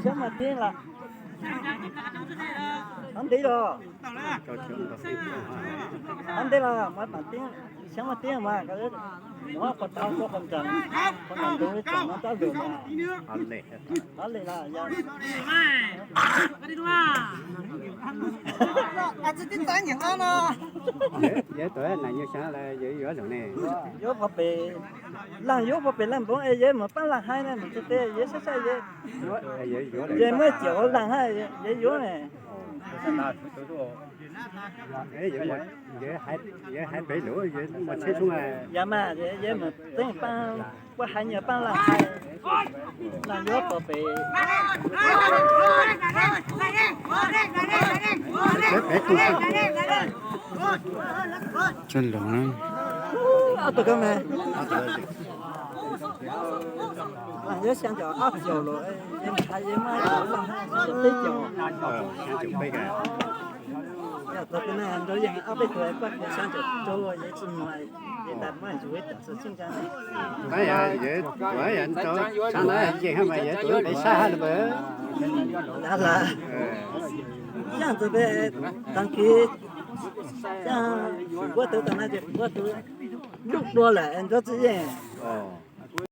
Xyoob mas tib los, qhov ntej los, qhov ntej los mas xyoob mas tib mas, muab qhov tau rau qhov ntawd, qhov ntawd ntawd tseem no tab lwm mas. Qhov li los yog, yog tus na nyuag xyoob los yog yuav zoo ne. Yuav qhov pem laag, yuav qhov pem laag npoov es yog mus paab laag haib na, mus txug teb yog saib saib yog, yog muaj cim ua laag haib yog yuav ne. Yog hais pem lug yog mus tsheb tshoob, yog mas yog mus teeb paab, puab hais nyuag paab laag haib, laag yuav qhov pem. Coj lug na. Ob tug koj me, laag yuav xyaa caum ob caug lug, yog hais yog muaj laag teb caug. Yog txog tus na nrau yeej ob peb tug, koj xyaa caum rau yog tsis muaj, yog tas muaj ntsuj tam xov xwb ntag. Tab yog yog rau sab na yeej hab mas yog tus pem sab hab lug npawg. Ntag las, yeej txog peb taag kis, yeej huab tug tas na ces huab tug lub dua lawm nrau tsi yeej.